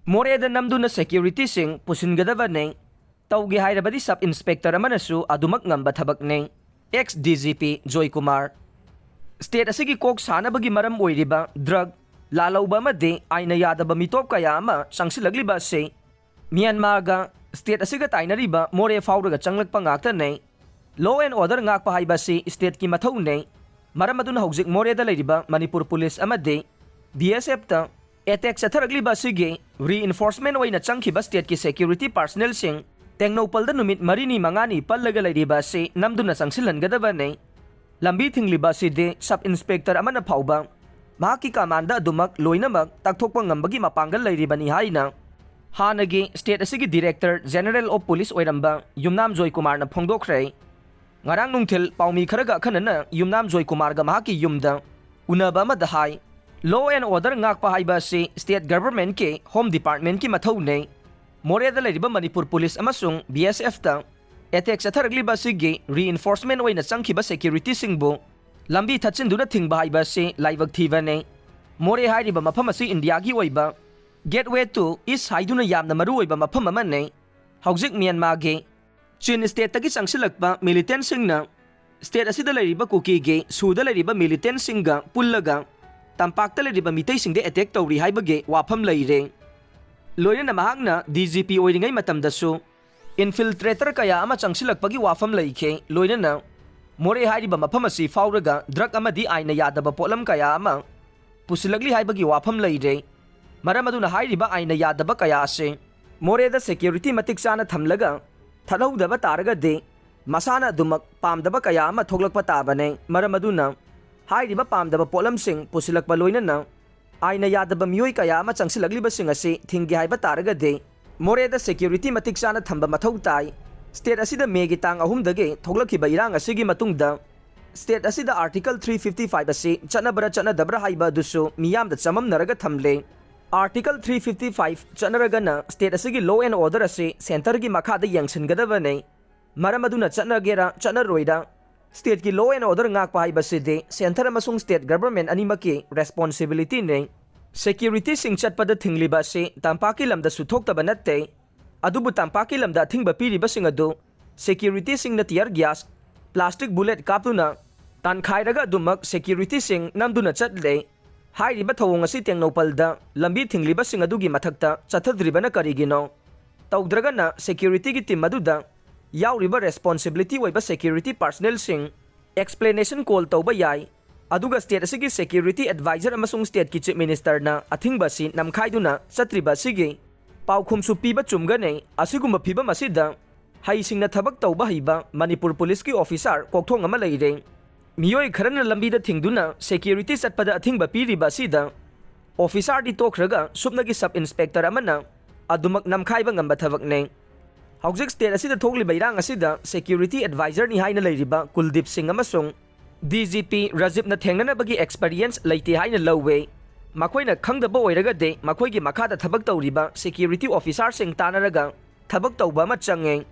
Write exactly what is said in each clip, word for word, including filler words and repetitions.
ꯃꯣꯔꯦꯗ ꯅꯝꯗꯨꯅ ꯁꯦꯀ꯭ꯌꯨꯔꯤꯇꯤꯁꯤꯡ ꯄꯨꯁꯤꯟꯒꯗꯕꯅꯤ꯫ ꯇꯧꯒꯦ ꯍꯥꯏꯔꯕꯗꯤ ꯁꯕ ꯏꯟꯁꯄꯦꯛꯇꯔ ꯑꯃꯅꯁꯨ ꯑꯗꯨꯃꯛ ꯉꯝꯕ ꯊꯕꯛꯅꯤ꯫ ꯑꯦꯛꯁ ꯗꯤ ꯖꯤ ꯄꯤ ꯖꯣꯏ ꯀꯨꯃꯥꯔ꯫ ꯁ꯭ꯇꯦꯠ ꯑꯁꯤꯒꯤ ꯀꯣꯛ ꯁꯥꯅꯕꯒꯤ ꯃꯔꯝ ꯑꯣꯏꯔꯤꯕ ꯗ꯭ꯔꯒ ꯂꯥꯜꯍꯧꯕ ꯑꯃꯗꯤ ꯑꯥꯏꯟꯅ ꯌꯥꯗꯕ ꯃꯤꯇꯣꯞ ꯀꯌꯥ ꯑꯃ ꯆꯪꯁꯤꯜꯂꯛꯂꯤꯕ ꯑꯁꯤ ꯃ꯭ꯌꯥꯟꯃꯥꯔꯒ ꯁ꯭ꯇꯦꯠ ꯑꯁꯤꯒ ꯇꯥꯏꯅꯔꯤꯕ ꯃꯣꯔꯦ ꯐꯥꯎꯔꯒ ꯆꯪꯂꯛꯄ ꯉꯥꯛꯇꯅꯤ꯫ Law and order ꯉꯥꯛꯄ ꯍꯥꯏꯕ ꯑꯁꯤ ꯁ꯭ꯇꯦꯠꯀꯤ ꯃꯊꯧꯅꯤ꯫ ꯃꯔꯝ ꯑꯗꯨꯅ ꯍꯧꯖꯤꯛ ꯃꯣꯔꯦꯗ ꯂꯩꯔꯤꯕ ꯃꯅꯤꯄꯨꯔ ꯄꯨꯂꯤꯁ ꯑꯃꯗꯤ ꯕꯤ ꯑꯦꯁ ꯑꯦꯐꯇ ꯑꯦꯇꯦꯛ ꯆꯠꯊꯔꯛꯂꯤꯕ ꯑꯁꯤꯒꯤ ꯔꯤꯏꯟꯐꯣꯔꯁꯃꯦꯟ ꯑꯣꯏꯅ ꯆꯪꯈꯤꯕ ꯁ꯭ꯇꯦꯠꯀꯤ ꯁꯦꯀ꯭ꯌꯨꯔꯤꯇꯤ ꯄꯥꯔꯁꯅꯦꯜꯁꯤꯡ ꯇꯦꯡꯅꯧꯄꯜꯗ ꯅꯨꯃꯤꯠ ꯃꯔꯤꯅꯤ ꯃꯉꯥꯅꯤ ꯄꯜꯂꯒ ꯂꯩꯔꯤꯕ ꯑꯁꯤ ꯅꯝꯗꯨꯅ ꯆꯪꯁꯤꯜꯍꯟꯒꯗꯕꯅꯤ꯫ ꯂꯝꯕꯤ ꯊꯤꯡꯂꯤꯕ ꯑꯁꯤꯗꯤ ꯁꯕ ꯏꯟꯁꯄꯦꯛꯇꯔ ꯑꯃꯅ ꯐꯥꯎꯕ ꯃꯍꯥꯛꯀꯤ ꯀꯃꯥꯟꯗ ꯑꯗꯨꯃꯛ ꯂꯣꯏꯅꯃꯛ ꯇꯛꯊꯣꯛꯄ ꯉꯝꯕꯒꯤ ꯃꯄꯥꯡꯒꯜ ꯂꯩꯔꯤꯕꯅꯤ ꯍꯥꯏꯅ ꯍꯥꯟꯅꯒꯤ ꯁ꯭ꯇꯦꯠ ꯑꯁꯤꯒꯤ ꯗꯤꯔꯦꯛꯇꯔ ꯖꯦꯅꯔꯦꯜ ꯑꯣꯐ ꯄꯨꯂꯤꯁ ꯑꯣꯏꯔꯝꯕ ꯌꯨꯝꯅꯥꯝ ꯖꯣꯏ ꯀꯨꯃꯥꯔꯅ ꯐꯣꯡꯗꯣꯛꯈ꯭ꯔꯦ꯫ ꯉꯔꯥꯡ ꯅꯨꯡꯊꯤꯜ ꯄꯥꯎꯃꯤ ꯈꯔꯒ ꯑꯈꯟꯅꯅ ꯌꯨꯝꯅꯥꯝ ꯖꯣꯏ ꯀꯨꯃꯥꯔꯒ ꯃꯍꯥꯛꯀꯤ ꯌꯨꯝꯗ ꯎꯅꯕ ꯑꯃꯗ ꯍꯥꯏ, ꯂꯣ ꯑꯦꯟ ꯑꯣꯔꯗꯔ ꯉꯥꯛꯄ ꯍꯥꯏꯕ ꯑꯁꯤ ꯁ꯭ꯇꯦꯠ ꯒꯚꯔꯟꯃꯦꯟꯠꯀꯤ ꯍꯣꯝ ꯗꯤꯄꯥꯔꯠꯃꯦꯟꯠꯀꯤ ꯃꯊꯧꯅꯤ꯫ ꯃꯣꯔꯦꯗ ꯂꯩꯔꯤꯕ ꯃꯅꯤꯄꯨꯔ ꯄꯨꯂꯤꯁ ꯑꯃꯁꯨꯡ ꯕꯤ ꯑꯦꯁ ꯑꯦꯐꯇ ꯑꯦꯇꯦꯛ ꯆꯠꯊꯔꯛꯂꯤꯕ ꯑꯁꯤꯒꯤ ꯔꯤꯏꯟꯐꯣꯔꯁꯃꯦꯟ ꯑꯣꯏꯅ ꯆꯪꯈꯤꯕ ꯁꯦꯀ꯭ꯌꯨꯔꯤꯇꯤꯁꯤꯡꯕꯨ ꯂꯝꯕꯤ ꯊꯠꯆꯤꯟꯗꯨꯅ ꯊꯤꯡꯕ ꯍꯥꯏꯕ ꯑꯁꯤ ꯂꯥꯏꯕꯛ ꯊꯤꯕꯅꯤ꯫ ꯃꯣꯔꯦ ꯍꯥꯏꯔꯤꯕ ꯃꯐꯝ ꯑꯁꯤ ꯏꯟꯗꯤꯌꯥꯒꯤ ꯑꯣꯏꯕ Gateway to East ꯍꯥꯏꯗꯨꯅ ꯌꯥꯝꯅ ꯃꯔꯨ ꯑꯣꯏꯕ ꯃꯐꯝ ꯑꯃꯅꯤ꯫ ꯍꯧꯖꯤꯛ ꯃ꯭ꯌꯥꯟꯃꯥꯔꯒꯤ ꯆꯤꯟ ꯁ꯭ꯇꯦꯠꯇꯒꯤ ꯆꯪꯁꯤꯜꯂꯛꯄ ꯃꯤꯂꯤꯇꯦꯟꯠꯁꯤꯡꯅ ꯁ꯭ꯇꯦꯠ ꯑꯁꯤꯗ ꯂꯩꯔꯤꯕ ꯀꯨꯀꯤꯒꯤ ꯁꯨꯗ ꯂꯩꯔꯤꯕ ꯃꯤꯂꯤꯇꯦꯟꯠꯁꯤꯡꯒ ꯄꯨꯜꯂꯒ ꯇꯝꯄꯥꯛꯇ ꯂꯩꯔꯤꯕ ꯃꯤꯇꯩꯁꯤꯡꯗ ꯑꯦꯇꯦꯛ ꯇꯧꯔꯤ ꯍꯥꯏꯕꯒꯤ ꯋꯥꯐꯝ ꯂꯩꯔꯦ꯫ ꯂꯣꯏꯅꯅ ꯃꯍꯥꯛꯅ ꯗꯤ ꯖꯤ ꯄꯤ ꯑꯣꯏꯔꯤꯉꯩ ꯃꯇꯝꯗꯁꯨ ꯏꯟꯐꯤꯜꯇ꯭ꯔꯦꯇꯔ ꯀꯌꯥ ꯑꯃ ꯆꯪꯁꯤꯜꯂꯛꯄꯒꯤ ꯋꯥꯐꯝ ꯂꯩꯈꯤ꯫ ꯂꯣꯏꯅꯅ ꯃꯣꯔꯦ ꯍꯥꯏꯔꯤꯕ ꯃꯐꯝ ꯑꯁꯤ ꯐꯥꯎꯔꯒ ꯗ꯭ꯔꯒ ꯑꯃꯗꯤ ꯑꯥꯏꯟꯅ ꯌꯥꯗꯕ ꯄꯣꯠꯂꯝ ꯀꯌꯥ ꯑꯃ ꯄꯨꯁꯤꯜꯂꯛꯂꯤ ꯍꯥꯏꯕꯒꯤ ꯋꯥꯐꯝ ꯂꯩꯔꯦ꯫ ꯃꯔꯝ ꯑꯗꯨꯅ ꯍꯥꯏꯔꯤꯕ ꯑꯥꯏꯟꯅ ꯌꯥꯗꯕ ꯀꯌꯥ ꯑꯁꯤ ꯃꯣꯔꯦꯗ ꯁꯦꯀ꯭ꯌꯨꯔꯤꯇꯤ ꯃꯇꯤꯛ ꯆꯥꯅ ꯊꯝꯂꯒ ꯊꯠꯍꯧꯗꯕ ꯇꯥꯔꯒꯗꯤ ꯃꯁꯥꯅ ꯑꯗꯨꯃꯛ ꯄꯥꯝꯗꯕ ꯀꯌꯥ ꯑꯃ ꯊꯣꯛꯂꯛꯄ ꯇꯥꯕꯅꯤ꯫ ꯃꯔꯝ ꯑꯗꯨꯅ ꯍꯥꯏꯔꯤꯕ ꯄꯥꯝꯗꯕ ꯄꯣꯠꯂꯝꯁꯤꯡ ꯄꯨꯁꯤꯜꯂꯛꯄ ꯂꯣꯏꯅꯅ ꯑꯥꯏꯟꯅ ꯌꯥꯗꯕ ꯃꯤꯑꯣꯏ ꯀꯌꯥ ꯑꯃ ꯆꯪꯁꯤꯜꯂꯛꯂꯤꯕꯁꯤꯡ ꯑꯁꯤ ꯊꯤꯡꯒꯦ ꯍꯥꯏꯕ ꯇꯥꯔꯒꯗꯤ ꯃꯣꯔꯦꯗ ꯁꯦꯀ꯭ꯌꯨꯔꯤꯇꯤ ꯃꯇꯤꯛ ꯆꯥꯅ ꯊꯝꯕ ꯃꯊꯧ ꯇꯥꯏ꯫ ꯁ꯭ꯇꯦꯠ ꯑꯁꯤꯗ ꯃꯦꯒꯤ ꯇꯥꯡ ꯑꯍꯨꯝꯗꯒꯤ ꯊꯣꯛꯂꯛꯈꯤꯕ ꯏꯔꯥꯡ ꯑꯁꯤꯒꯤ ꯃꯇꯨꯡꯗ ꯁ꯭ꯇꯦꯠ ꯑꯁꯤꯗ ꯑꯥꯔꯇꯤꯀꯜ ꯊ꯭ꯔꯤ ꯐꯤꯐꯇꯤ ꯐꯥꯏꯚ ꯑꯁꯤ ꯆꯠꯅꯕ꯭ꯔꯥ ꯆꯠꯅꯗꯕ꯭ꯔꯥ ꯍꯥꯏꯕ ꯑꯗꯨꯁꯨ ꯃꯤꯌꯥꯝꯗ ꯆꯃꯝꯅꯔꯒ ꯊꯝꯂꯦ꯫ ꯑꯥꯔꯇꯤꯀꯜ ꯊ꯭ꯔꯤ ꯐꯤꯐꯇꯤ ꯐꯥꯏꯚ ꯆꯠꯅꯔꯒꯅ ꯁ꯭ꯇꯦꯠ ꯑꯁꯤꯒꯤ ꯂꯣ ꯑꯦꯟ ꯑꯣꯔꯗꯔ ꯑꯁꯤ ꯁꯦꯟꯇꯔꯒꯤ ꯃꯈꯥꯗ ꯌꯦꯡꯁꯤꯟꯒꯗꯕꯅꯤ꯫ ꯃꯔꯝ ꯑꯗꯨꯅ ꯆꯠꯅꯒꯦꯔꯥ ꯆꯠꯅꯔꯣꯏꯔꯥ, ꯁ꯭ꯇꯦꯠꯀꯤ ꯂꯣ ꯑꯦꯟ ꯑꯣꯔꯗꯔ ꯉꯥꯛꯄ ꯍꯥꯏꯕꯁꯤꯗꯤ ꯁꯦꯟꯇꯔ ꯑꯃꯁꯨꯡ ꯁ꯭ꯇꯦꯠ ꯒꯚꯔꯟꯃꯦꯟꯠ ꯑꯅꯤꯃꯛꯀꯤ ꯔꯦꯁꯄꯣꯟꯁꯤꯕꯤꯂꯤꯇꯤꯅꯤ꯫ ꯁꯦꯀ꯭ꯌꯨꯔꯤꯇꯤꯁꯤꯡ ꯆꯠꯄꯗ ꯊꯤꯡꯂꯤꯕ ꯑꯁꯤ ꯇꯝꯄꯥꯛꯀꯤ ꯂꯝꯗꯁꯨ ꯊꯣꯛꯇꯕ ꯅꯠꯇꯦ꯫ ꯑꯗꯨꯕꯨ ꯇꯝꯄꯥꯛꯀꯤ ꯂꯝꯗ ꯑꯊꯤꯡꯕ ꯄꯤꯔꯤꯕꯁꯤꯡ ꯑꯗꯨ ꯁꯦꯀ꯭ꯌꯨꯔꯤꯇꯤꯁꯤꯡꯅ ꯇꯤꯌꯔ ꯒ꯭ꯌꯥꯁ, ꯄ꯭ꯂꯥꯁꯇꯤꯛ ꯕꯨꯂꯦꯠ ꯀꯥꯞꯇꯨꯅ ꯇꯥꯟꯈꯥꯏꯔꯒ ꯑꯗꯨꯃꯛ ꯁꯦꯀ꯭ꯌꯨꯔꯤꯇꯤꯁꯤꯡ ꯅꯝꯗꯨꯅ ꯆꯠꯂꯦ꯫ ꯍꯥꯏꯔꯤꯕ ꯊꯧꯑꯣꯡ ꯑꯁꯤ ꯇꯦꯡꯅꯧꯄꯜꯗ ꯂꯝꯕꯤ ꯊꯤꯡꯂꯤꯕꯁꯤꯡ ꯑꯗꯨꯒꯤ ꯃꯊꯛꯇ ꯆꯠꯊꯗ꯭ꯔꯤꯕꯅ ꯀꯔꯤꯒꯤꯅꯣ? ꯇꯧꯗ꯭ꯔꯒꯅ ꯁꯦꯀ꯭ꯌꯨꯔꯤꯇꯤꯒꯤ ꯇꯤꯝ ꯑꯗꯨꯗ ꯌꯥꯎꯔꯤꯕ ꯔꯦꯁꯄꯣꯟꯁꯤꯕꯤꯂꯤꯇꯤ ꯑꯣꯏꯕ ꯁꯦꯀ꯭ꯌꯨꯔꯤꯇꯤ ꯄꯥꯔꯁꯅꯦꯜꯁꯤꯡ ꯑꯦꯛꯁꯄ꯭ꯂꯦꯅꯦꯁꯟ ꯀꯣꯜ ꯇꯧꯕ ꯌꯥꯏ꯫ ꯑꯗꯨꯒ ꯁ꯭ꯇꯦꯠ ꯑꯁꯤꯒꯤ ꯁꯦꯀ꯭ꯌꯨꯔꯤꯇꯤ ꯑꯦꯗꯚꯥꯏꯖꯔ ꯑꯃꯁꯨꯡ ꯁ꯭ꯇꯦꯠꯀꯤ ꯆꯤꯐ ꯃꯤꯅꯤꯁꯇꯔꯅ ꯑꯊꯤꯡꯕ ꯑꯁꯤ ꯅꯝꯈꯥꯏꯗꯨꯅ ꯆꯠꯇ꯭ꯔꯤꯕ ꯑꯁꯤꯒꯤ ꯄꯥꯎꯈꯨꯝꯁꯨ ꯄꯤꯕ ꯆꯨꯝꯒꯅꯤ꯫ ꯑꯁꯤꯒꯨꯝꯕ ꯐꯤꯕꯝ ꯑꯁꯤꯗ ꯍꯩꯁꯤꯡꯅ ꯊꯕꯛ ꯇꯧꯕ ꯍꯩꯕ ꯃꯅꯤꯄꯨꯔ ꯄꯨꯂꯤꯁꯀꯤ ꯑꯣꯐꯤꯁꯥꯔ ꯀꯣꯛꯊꯣꯡ ꯑꯃ ꯂꯩꯔꯦ꯫ ꯃꯤꯑꯣꯏ ꯈꯔꯅ ꯂꯝꯕꯤꯗ ꯊꯤꯡꯗꯨꯅ ꯁꯦꯀ꯭ꯌꯨꯔꯤꯇꯤ ꯆꯠꯄꯗ ꯑꯊꯤꯡꯕ ꯄꯤꯔꯤꯕ ꯑꯁꯤꯗ ꯑꯣꯐꯤꯁꯥꯔꯗꯤ ꯇꯣꯛꯈ꯭ꯔꯒ ꯁꯨꯞꯅꯒꯤ ꯁꯕ ꯏꯟꯁꯄꯦꯛꯇꯔ ꯑꯃꯅ ꯑꯗꯨꯃꯛ ꯅꯝꯈꯥꯏꯕ ꯉꯝꯕ ꯊꯕꯛꯅꯤ꯫ ꯍꯧꯖꯤꯛ ꯁ꯭ꯇꯦꯠ ꯑꯁꯤꯗ ꯊꯣꯛꯂꯤꯕ ꯏꯔꯥꯡ ꯑꯁꯤꯗ ꯁꯦꯀ꯭ꯌꯨꯔꯤꯇꯤ ꯑꯦꯗꯚꯥꯏꯖꯔꯅꯤ ꯍꯥꯏꯅ ꯂꯩꯔꯤꯕ ꯀꯨꯜꯗꯤꯞ ꯁꯤꯡ ꯑꯃꯁꯨꯡ ꯗꯤ ꯖꯤ ꯄꯤ ꯔꯥꯖꯤꯞꯅ ꯊꯦꯡꯅꯅꯕꯒꯤ ꯑꯦꯛꯁꯄꯔꯤꯌꯦꯟꯁ ꯂꯩꯇꯦ ꯍꯥꯏꯅ ꯂꯧꯋꯦ꯫ ꯃꯈꯣꯏꯅ ꯈꯪꯗꯕ ꯑꯣꯏꯔꯒꯗꯤ ꯃꯈꯣꯏꯒꯤ ꯃꯈꯥꯗ ꯊꯕꯛ ꯇꯧꯔꯤꯕ ꯁꯦꯀ꯭ꯌꯨꯔꯤꯇꯤ ꯑꯣꯐꯤꯁꯥꯔꯁꯤꯡ ꯇꯥꯟꯅꯔꯒ ꯊꯕꯛ ꯇꯧꯕ ꯑꯃ ꯆꯪꯉꯦ꯫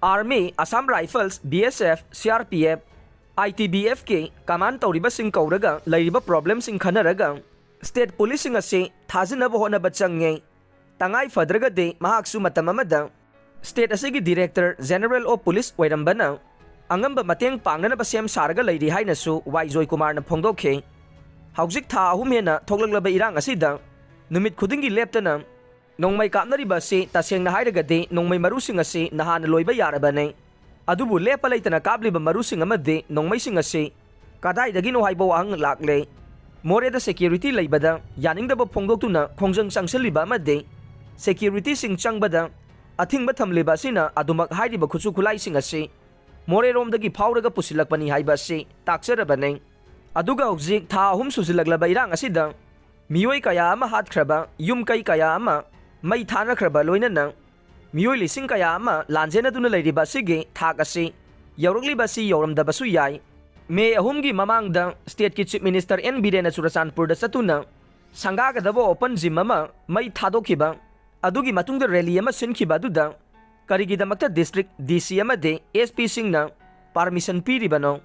Army, Assam rifles, B S F, C R P F, I T B ꯑꯦꯐꯀꯤ ꯀꯃꯥꯟ ꯇꯧꯔꯤꯕꯁꯤꯡ ꯀꯧꯔꯒ ꯂꯩꯔꯤꯕ ꯄ꯭ꯔꯣꯕ꯭ꯂꯦꯝꯁꯤꯡ ꯈꯟꯅꯔꯒ ꯁ꯭ꯇꯦꯠ ꯄꯨꯂꯤꯁꯁꯤꯡ ꯑꯁꯤ ꯊꯥꯖꯤꯟꯅꯕ ꯍꯣꯠꯅꯕ ꯆꯪꯉꯦ꯫ ꯇꯉꯥꯏ ꯐꯗ꯭ꯔꯒꯗꯤ ꯃꯍꯥꯛꯁꯨ ꯃꯇꯝ ꯑꯃꯗ ꯁ꯭ꯇꯦꯠ ꯑꯁꯤꯒꯤ ꯗꯤꯔꯦꯛꯇꯔ ꯖꯦꯅꯔꯦꯜ ꯑꯣꯐ ꯄꯨꯂꯤꯁ ꯑꯣꯏꯔꯝꯕꯅ ꯑꯉꯝꯕ ꯃꯇꯦꯡ ꯄꯥꯡꯅꯅꯕ ꯁꯦꯝ ꯁꯥꯔꯒ ꯂꯩꯔꯤ ꯍꯥꯏꯅꯁꯨ ꯋꯥꯏ ꯖꯣꯏꯀꯨꯃꯥꯔꯅ ꯐꯣꯡꯗꯣꯛꯈꯤ꯫ ꯍꯧꯖꯤꯛ ꯊꯥ ꯑꯍꯨꯝ ꯍꯦꯟꯅ ꯊꯣꯛꯂꯛꯂꯕ ꯏꯔꯥꯡ ꯑꯁꯤꯗ ꯅꯨꯃꯤꯠ ꯈꯨꯗꯤꯡꯒꯤ ꯂꯦꯞꯇꯅ ꯅꯣꯡꯃꯩ ꯀꯥꯞꯅꯔꯤꯕ ꯑꯁꯤ ꯇꯁꯦꯡꯅ ꯍꯥꯏꯔꯒꯗꯤ ꯅꯣꯡꯃꯩ ꯃꯔꯨꯁꯤꯡ ꯑꯁꯤ ꯅꯍꯥꯟꯅ ꯂꯣꯏꯕ ꯌꯥꯔꯕꯅꯤ꯫ ꯑꯗꯨꯕꯨ ꯂꯦꯞꯄ ꯂꯩꯇꯅ ꯀꯥꯞꯂꯤꯕ ꯃꯔꯨꯁꯤꯡ ꯑꯃꯗꯤ ꯅꯣꯡꯃꯩꯁꯤꯡ ꯑꯁꯤ ꯀꯗꯥꯏꯗꯒꯤꯅꯣ ꯍꯥꯏꯕ ꯋꯥꯍꯪ ꯂꯥꯛꯂꯦ꯫ ꯃꯣꯔꯦꯗ ꯁꯦꯀ꯭ꯌꯨꯔꯤꯇꯤ ꯂꯩꯕꯗ ꯌꯥꯅꯤꯡꯗꯕ ꯐꯣꯡꯗꯣꯛꯇꯨꯅ ꯈꯣꯡꯖꯪ ꯆꯪꯁꯤꯜꯂꯤꯕ ꯑꯃꯗꯤ ꯁꯦꯀ꯭ꯌꯨꯔꯤꯇꯤꯁꯤꯡ ꯆꯪꯕꯗ ꯑꯊꯤꯡꯕ ꯊꯝꯂꯤꯕ ꯑꯁꯤꯅ ꯑꯗꯨꯃꯛ ꯍꯥꯏꯔꯤꯕ ꯈꯨꯠꯁꯨ ꯈꯨꯠꯂꯥꯏꯁꯤꯡ ꯑꯁꯤ ꯃꯣꯔꯦꯔꯣꯝꯗꯒꯤ ꯐꯥꯎꯔꯒ ꯄꯨꯁꯤꯜꯂꯛꯄꯅꯤ ꯍꯥꯏꯕ ꯑꯁꯤ ꯇꯥꯛꯆꯔꯕꯅꯤ꯫ ꯑꯗꯨꯒ ꯍꯧꯖꯤꯛ ꯊꯥ ꯑꯍꯨꯝ ꯁꯨꯖꯤꯜꯂꯛꯂꯕ ꯏꯔꯥꯡ ꯑꯁꯤꯗ ꯃꯤꯑꯣꯏ ꯀꯌꯥ ꯑꯃ ꯍꯥꯠꯈ꯭ꯔꯕ, ꯌꯨꯝ ꯀꯩ ꯀꯌꯥ ꯑꯃ ꯃꯩ ꯊꯥꯅꯈ꯭ꯔꯕ, ꯂꯣꯏꯅꯅ ꯃꯤꯑꯣꯏ ꯂꯤꯁꯤꯡ ꯀꯌꯥ ꯑꯃ ꯂꯥꯟꯖꯦꯟꯅꯗꯨꯅ ꯂꯩꯔꯤꯕ ꯑꯁꯤꯒꯤ ꯊꯥꯛ ꯑꯁꯤ ꯌꯧꯔꯛꯂꯤꯕ ꯑꯁꯤ ꯌꯧꯔꯝꯗꯕꯁꯨ ꯌꯥꯏ꯫ ꯃꯦ ꯑꯍꯨꯝꯒꯤ ꯃꯃꯥꯡꯗ ꯁ꯭ꯇꯦꯠꯀꯤ ꯆꯤꯐ ꯃꯤꯅꯤꯁꯇꯔ ꯑꯦꯟ ꯕꯤꯔꯦꯟꯅ ꯆꯨꯔꯆꯥꯟꯄꯨꯔꯗ ꯆꯠꯇꯨꯅ ꯁꯪꯒꯥꯒꯗꯕ ꯑꯣꯄꯟ ꯖꯤꯝ ꯑꯃ ꯃꯩ ꯊꯥꯗꯣꯛꯈꯤꯕ, ꯑꯗꯨꯒꯤ ꯃꯇꯨꯡꯗ ꯔꯦꯂꯤ ꯑꯃ ꯁꯤꯟꯈꯤꯕ ꯑꯗꯨꯗ ꯀꯔꯤꯒꯤꯗꯃꯛꯇ ꯗꯤꯁꯇ꯭ꯔꯤꯛ ꯗꯤ ꯁꯤ ꯑꯃꯗꯤ ꯑꯦꯁ ꯄꯤꯁꯤꯡꯅ ꯄꯥꯔꯃꯤꯁꯟ ꯄꯤꯔꯤꯕꯅꯣ?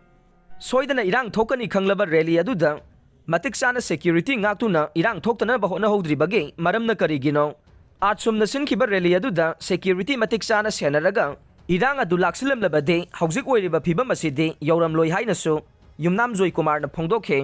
ꯁꯣꯏꯗꯅ ꯏꯔꯥꯡ ꯊꯣꯛꯀꯅꯤ ꯈꯪꯂꯕ ꯔꯦꯂꯤ ꯑꯗꯨꯗ ꯃꯇꯤꯛ ꯆꯥꯅ ꯁꯦꯀ꯭ꯌꯨꯔꯤꯇꯤ ꯉꯥꯛꯇꯨꯅ ꯏꯔꯥꯡ ꯊꯣꯛꯇꯅꯕ ꯍꯣꯠꯅꯍꯧꯗ꯭ꯔꯤꯕꯒꯤ ꯃꯔꯝꯅ ꯀꯔꯤꯒꯤꯅꯣ? ꯑꯥꯖ ꯁꯨꯝꯅ ꯁꯤꯟꯈꯤꯕ ꯔꯦꯂꯤ ꯑꯗꯨꯗ ꯁꯦꯀ꯭ꯌꯨꯔꯤꯇꯤ ꯃꯇꯤꯛ ꯆꯥꯅ ꯁꯦꯟꯅꯔꯒ ꯏꯔꯥꯡ ꯑꯗꯨ ꯂꯥꯛꯁꯤꯜꯂꯝꯂꯕꯗꯤ ꯍꯧꯖꯤꯛ ꯑꯣꯏꯔꯤꯕ ꯐꯤꯕꯝ ꯑꯁꯤꯗꯤ ꯌꯧꯔꯝꯂꯣꯏ ꯍꯥꯏꯅꯁꯨ ꯌꯨꯝꯅꯥꯝ ꯖꯣꯏꯀꯨꯃꯥꯔꯅ ꯐꯣꯡꯗꯣꯛꯈꯤ꯫